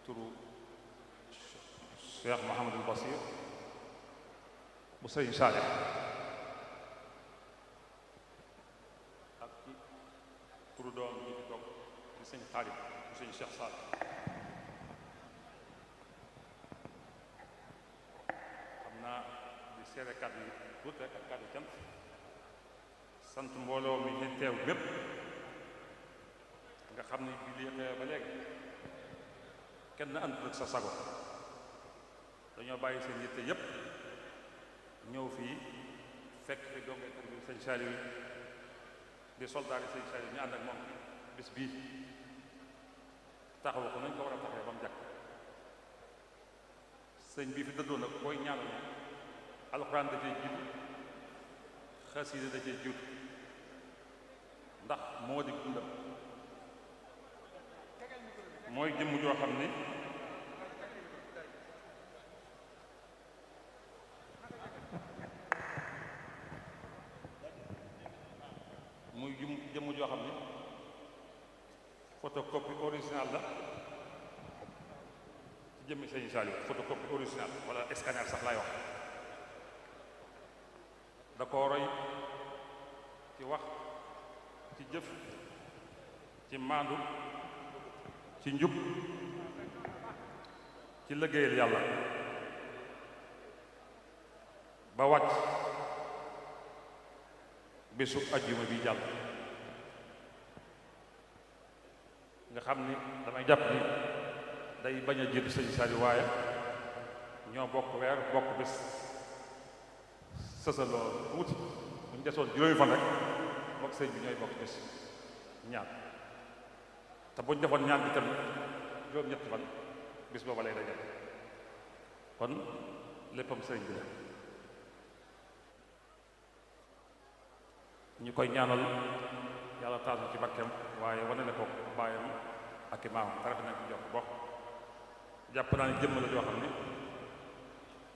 turu Cheikh Mouhamadul Basir bu sëriñ Saalix ak ci turu doom ji di toog di sëñ Xaalid bu sëñ Cheikh Saalix xam naa di seere kàddu yi tuut rek ak kàddu cant sant mbooloo mi ñu teew bépp nga xam ni bi lii xew ba léegi kenn àndul ak sa sago dañoo bàyyi seen yitte yépp ñëw fii fekk fi donge kër bi sëñ Saliou di soldaari sëñ Saliou ñu ànd ak moom bis bii taxawu ko nañ ko war a taxawee ba mu jàkk sëñ bii fi dëddoo nag koy ñaanal moom alxuraan da cee jiitu xasiida da cee jiitu ndax moo di dundam mooy jëmm joo xam ni muy jëmm joo xam ni photocopie original la ci jëmmi sëñ Saliou photocopie original wala scanner sax laay wax da koo roy ci wax ci jëf ci maandu ci njub ci liggéeyal yàlla ba wàcc bésu ajjuma bi jàll nga xam ni damay jàpp ni day bañ a jiitu sëñ Saliou waaye ñoo bokk weer bokk bés sësaloo tuuti bu ñu desoon juróomi fan rek mook sëñ bi ñooy bokk bés ñaan te bu ñu defoon ñaan bi tamit juróom-ñetti fan bis booba lay dajal kon léppam sëñ bi la ñu koy ñaanal yàlla taasu ci barkeem waaye wane ne ko baayam ak i maamam tarafe nañ ci jox bokk jàpp naa ne jëmm la joo xam ne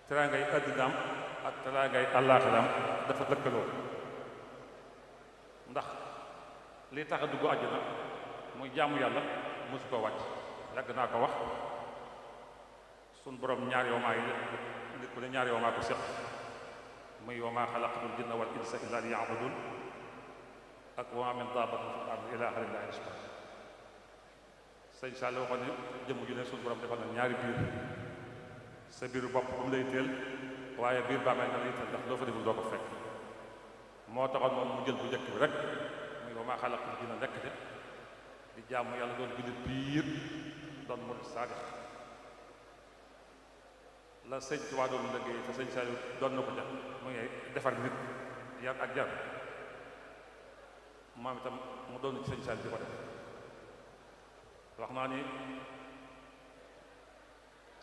teraangay àddinaam ak teraangay àllaaxiraam dafa lëkkaloo ndax li tax a dugg àjjana muy jaamu yàlla mosu ko wàcc yàgg naa ko wax sun borom ñaari yoomaa yi nit ku ne ñaari yoomaa ko seq muy wa maa xalaqtul jinna wal insa illa liya'budun ak wa maa min daabatin fil ardi illaa alaa llaahi rizquhaa sëñ Sall waxoon ne jëmm ju ne sun borom defal na ñaari biir sa biiru bopp bu mu lay teel waaye biir bàmmeel na lay teel ndax loo fa deful doo ko fekk moo taxoon moom mu jël bu njëkk bi rek muy wa maa xalaqtul jinna nekk de di jaamu yàlla doon jullit biir doon murid saadix la sëñ Tuubaa doon liggéey te sëñ Saliou doon na ko jàpp muy defar nit yar ak jar moom itam mu doon ci sëñ Saliou di ko def wax naa ni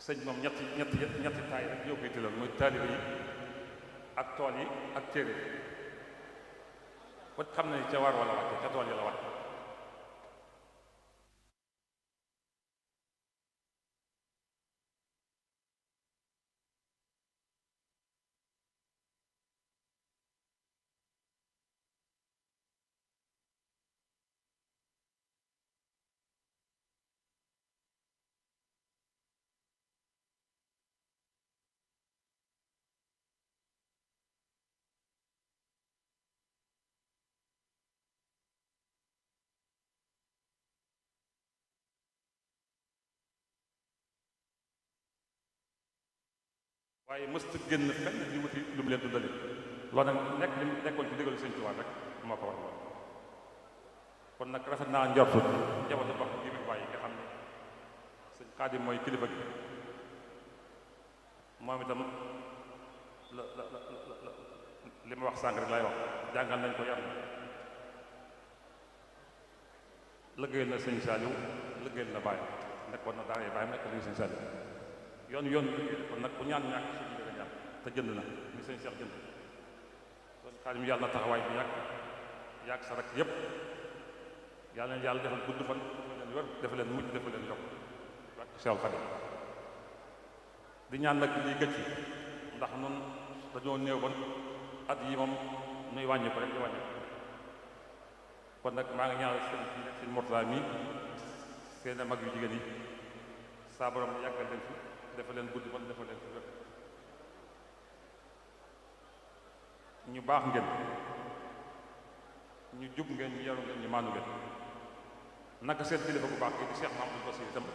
sëñ moom ñetti taay rek yoo koy tëlal muy taalibe yi ak tool yi ak téere yi ko xam ne ca war wala wàcce ca tool yi la wàcc waaye mësta génn fenn di wuti lu mu leen dundale loolu nag nekk li nekkoon ci ndigalu sëñ Tuubaa rek moo ko war kon nag rafet naa njortu njabootu bokk gi mu bàyyi nga xam ne sëñ Xaadim mooy kilifa gi moom itam li ma wax sànq rek lay wax jàngal nañ ko yar liggéeyal na sëñ Saliou liggéeyal na bàyyi nekkoon na daara bàyyi nekk na sëñ Saliou yoon kon nag ku ñaan ñàkk suñu dëgg ñaan te jënd na ni sëñ Cheikh jënd kon Xaadim yàlla na taxawaay bi yàgg sa rek yépp yàlla na yàlla defal gudd fan defal leen wér defal leen mujj defal leen yokk ak Cheikh Xaadim di ñaan nag liy gëcc ndax nun dañoo néew bon at yi moom nuy wàññi ko rek di wàññi kon nag maa ngi ñaanal sëñ Murtada mi seen mag yu jigéen yi saa borom yàggal leen fi dafa leen guddi fan dafa leen fi wér ñu baax ngeen ñu jub ngeen ñu yaru ngeen ñu maanu ngeen naka seen kilifa bu baax gi di Cheikh Mamadou Bassir itam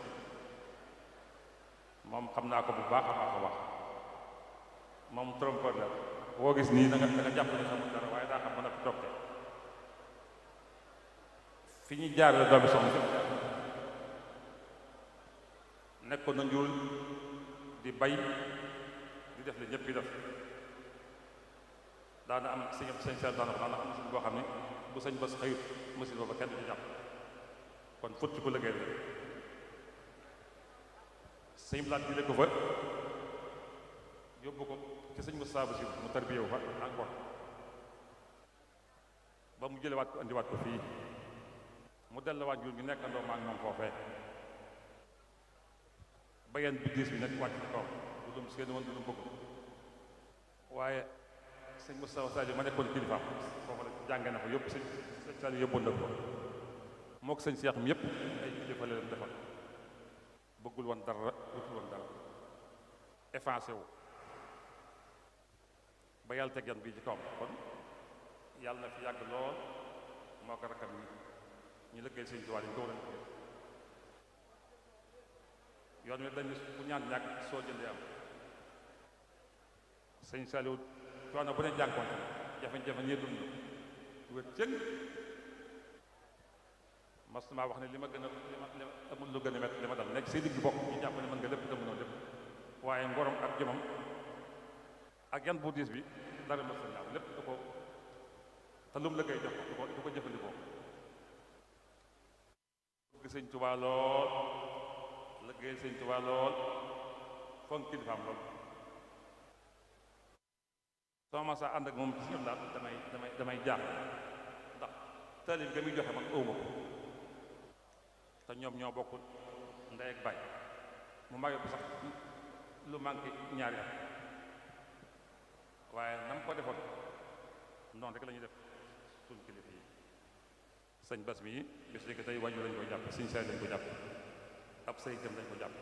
moom xam naa ko bu baax a baax a baax moom trompeur la boo gis nii da nga jàpp ne xamul dara waaye daa xam ba noppi toog fi ñuy jaarale doomi soxna fi nekkoon na njurul di bay di def li ñëpp yi def daana am sëñ sel daana ko daana am machine boo xam ne bu sëñ bas xëyut machine booba kenn du ci jàpp kon futti ko liggéey la sëñ blaat bi ko fa yóbbu ko ci sëñ Moussa Bassi mu tarbiyewu fa encore ba mu jëlewaat ko andiwaat ko fii mu delluwaat jur ñu nekkandoo maa ngi moom foofee bayeen bi diis bi nag wàcc ci kaw du lum seen woon du lum bëgg waaye sëñ Moustapha Sadio ma nekkoon kilifaam foofu la jànge na fa yóbbu sëñ Sadio yóbboon na ko moo ko sëñ Seex mi yëpp ay kilifa la leen defal bëggul woon dara wutul woon dara effacé wu ba yàlla teg yan bii ci kawam kon yàlla na fi yàgg lool moo ko rakkam ñu liggéey sëñ Tuubaa yi ko war a yoon wi dañ bu ñaan ñàkk soo jëndee am sëñ Saliou coono bu ne jànkoonte jafe-jafe ñee dund wér cëng mas maa wax ne li ma gën a li ma amul lu gën a métti li ma dal nekk say digg bokk ñu jàpp ne mën nga lépp te mënoo lépp waaye ngorom ak jëmam ak yan bu diis bi dara mas la ñaaw lépp du ko te lu mu la koy jox du ko jëfandikoo bëgg sëñ Tuubaa lool liggéey sëñ Tuubaa lool fonk kilifaam lool soo ma saa ànd ak moom ci ñoom daal damay jaax ndax taalib ga muy joxe man ëwma ko te ñoom ñoo bokk ndey ak baay mu màggee ko sax lu manqué ñaari at waaye nam ko defoon noonu rek la ñuy def suñ kilifa yi sëñ bas mi bis léegi tey wàññi lañ ko jàpp sëñ saay lañ ko jàpp ab sëy jëm lañ ko jàpp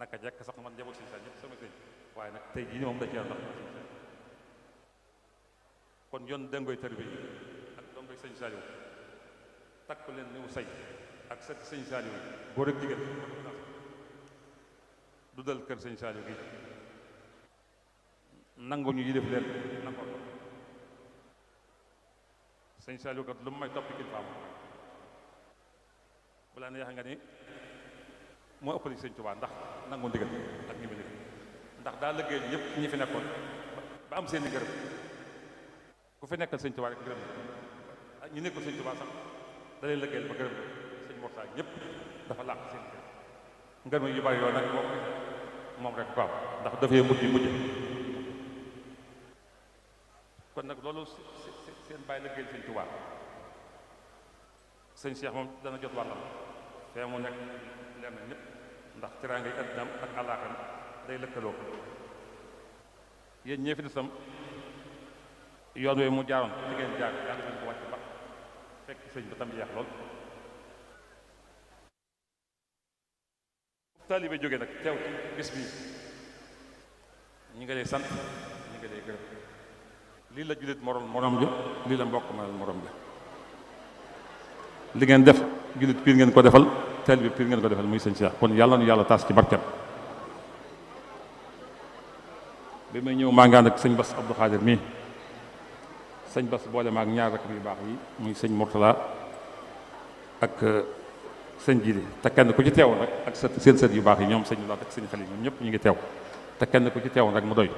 naka jekk sax man njaboot sëñ saay ñëpp sama sëñ waaye nag tey jii ni moom da cee ndax kon yoon dengoy tër bi ak dongoy sëñ Saliou takk leen niw say ak set sëñ Saliou góor ak jigéen du dal kër sëñ Saliou gi nangu ñu yilif leen nangoo ko sëñ Saliou kat lu mu may toppi kilifaam bu la neex nga ni moo ëppali sëñ Tuubaa ndax nangu ndigal ak ñi mu nekk ndax daa liggéey ñëpp ñi fi nekkoon ba am seeni gërëm ku fi nekkal sëñ Tuubaa rek gërëm ak ñi nekkul sëñ Tuubaa sax da leen liggéeyal ba gërëm sëñ Mortaal ñëpp dafa làq seen ngërëm yu bari yoon nag moom rek waaw ndax dafay mujj kon nag loolu seen bàyyi liggéeyal sëñ Tuubaa sëñ Cheikh moom dana jot wàllam fee mu nekk lenn ñëpp ndax teraanga yi àddinaam ak àllaaxam day lëkkaloo yéen ñee fi desam yoon woowu mu jaaroon ci ngeen jaar yàlla nañ ko wàcc ba fekk sëñ ba tam yeex lool taalibe jógee nag teew ci bis bi ñi nga lay sant ñi nga lay gërëm lii la jullit morom ja lii la mbokk ma morom ja li ngeen def jullit piir ngeen ko defal taalibe piir ngeen ko defal muy sëñ Cheikh kon yàlla nu yàlla taas ci barkeem bi may ñëw maa ngi ànd ak sëñ Bass Abdou Khadir mii sëñ Bass boole ma ak ñaar rakk yu baax yi muy sëñ Mourtala ak sëñ Jili te kenn ku ci teewoon rek ak seen sët yu baax yi ñoom sëñ Laat ak sëñ Xalil ñoom ñëpp ñu ngi teew te kenn ku ci teewoon rek mu doy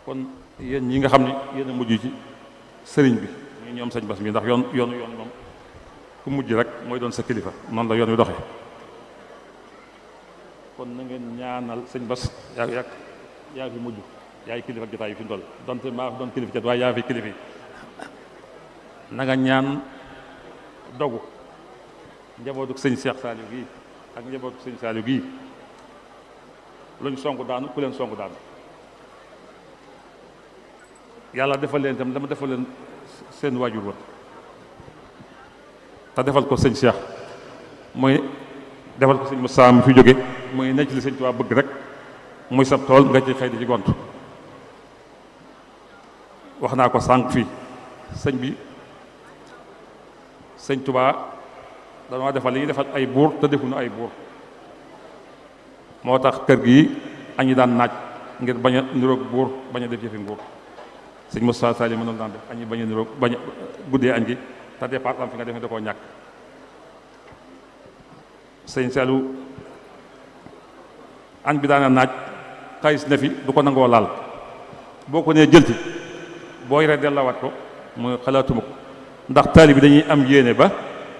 kon yéen ñi nga xam ne yéen a mujj ci sëriñ bi ñu ñoom sëñ Bass mi ndax yoon moom ku mujj rek mooy doon sa kilifa noonu la yoon wi doxee kon na ngeen ñaanal sëñ Bass yaa fi mujj yaay kilifa jotaay yi fi ndol donte maa fi doon kilifa cat waaye yaa fi kilifa yi na nga ñaan dogu njabootu sëñ Cheikh Saliou gii ak njabootu sëñ Saliou gii luñ songu daanu ku leen songu daanu yàlla defal leen itam dama defal leen seen waajur wa te defal ko sëñ Cheikh mooy defal ko sëñ Moussa mi fi jóge muy nekk li sëñ Tuubaa bëgg rek muy sab tool nga ci xëy di ci gont wax naa ko sànq fii sëñ bi sëñ Tuubaa danoo defal li ñuy defal ay buur te defuñu ay buur moo tax kër gi añi daan naaj ngir bañ a niroog buur bañ a def jëfi nguur sëñ Moussa Sali mënoon daan def añi bañ a niroog bañ a guddee añ gi te départ am fi nga def da koo ñàkk sëñ Saliou añ bi daana naaj xaalis na fi du ko nangoo laal boo ko nee jëlti boo yoree dellawaat ko muy xalaatuma ko ndax taali bi dañuy am yéene ba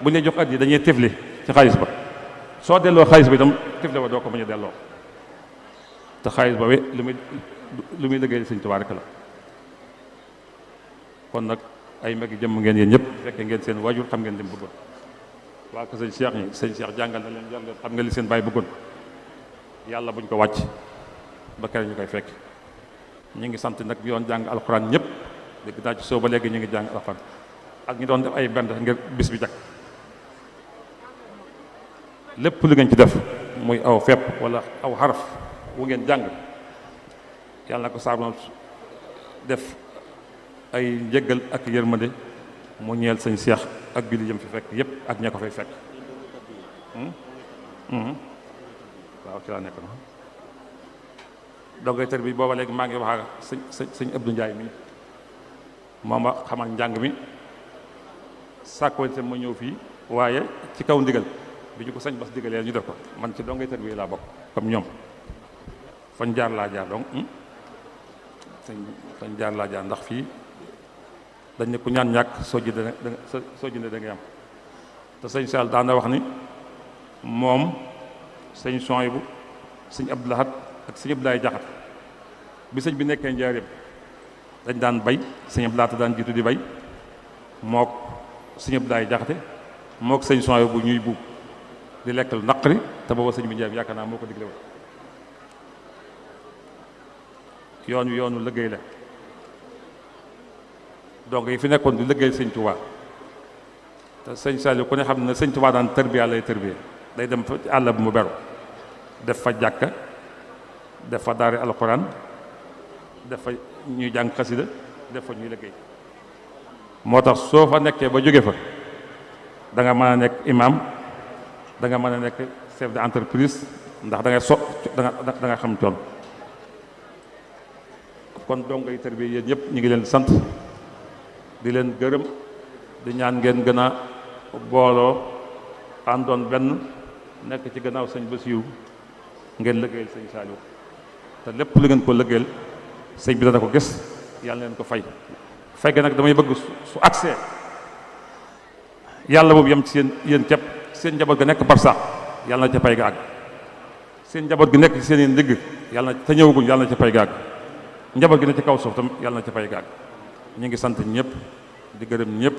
bu ñu jox at yi dañuy tifli ci xaalis ba soo delloo xaalis bi itam tifli ba doo ko bañ a delloo te xaalis ba we lu muy liggéey sëñ Tuubaa rek la kon nag ay mag yi jëmm ngeen yéen ñëpp fekkee ngeen seen waajur xam ngeen li mu bëggoon waa ko sëñ Cheikh ñi sëñ Cheikh jàngal na leen jàngal xam nga li seen baay bëggoon yàlla buñ ko wàcc ba kere ñu koy fekk ñu ngi sant nag bi doon jàng alxuraan ñëpp dégg naa ci soo ba léegi ñu ngi jàng alxuraan ak ñu doon def ay bend ngir bis bi jag lépp lu ngeen ci def muy aw fepp wala aw xaraf wu ngeen jàng yàlla na ko saabu def ay njëggal ak yërmande mu ñeel sëñ Seex ak julli jëm fi fekk yépp ak ña ko fay fekk waaw ci laa nekk na dongay tër bi booba léegi maa ngi wax ak sëñ Abdou Ndiaye mi moom ma xamal njàng mi sàkkoonte ma ñëw fii waaye ci kaw ndigal bi ñu ko sañ bas digalee ñu def ko man ci dongay tër bi laa bokk comme ñoom fañ jaar laa jaar donc fañ jaar laa jaar ndax fii dañ ne ku ñaan ñàkk soo jëndee da ngay am te sëñ Sall daan na wax ni moom sëñ Souhaïbou sëñ Abdou Lahad ak sëñ Abdoulaye Jaxate bi sëñ bi nekkee njaareem dañ daan bay sëñ Abdou Lahad daan jiitu di bay mook sëñ Abdoulaye Jaxate mook sëñ Souhaïbou ñuy buub di lekk lu naqari te booba sëñ bi njaareem yaakaar naa moo ko digle woon yoonu liggéey la donc yi fi nekkoon di liggéey sëñ Tuubaa te sëñ Saliou ku ne xam ne sëñ Tuubaa daan tërbiya lay tërbiya day dem fa ci àll bi mu beru def fa jàkka def fa daari alxuraan def fa ñuy jàng xasida def fa ñuy liggéey moo tax soo fa nekkee ba jóge fa da nga mën a nekk imam da nga mën a nekk chef d'entreprise ndax da nga xam coon kon dongo yi tërbiya yéen ñëpp ñu ngi leen sant di leen gërëm di ñaan ngeen gën a booloo àndoon benn nekk ci gannaaw sëñ Bassirou ngeen liggéeyal sëñ Saliou te lépp lu ngeen ko liggéeyal sëñ bi dana ko gis yàlla leen ko fay fekke nag damay bëgg su accès yàlla boobu yem ci yéen cepp seen njaboot ga nekk barsax yàlla na ca pay ga àgg seen njaboot gi nekk ci seen i ndigg yàlla na te ñëwaguñ yàlla na ca pay ga àgg njaboot gi ne ci kaw suuf tam yàlla na ca pay ga àgg ñu ngi sant ñëpp di gërëm ñëpp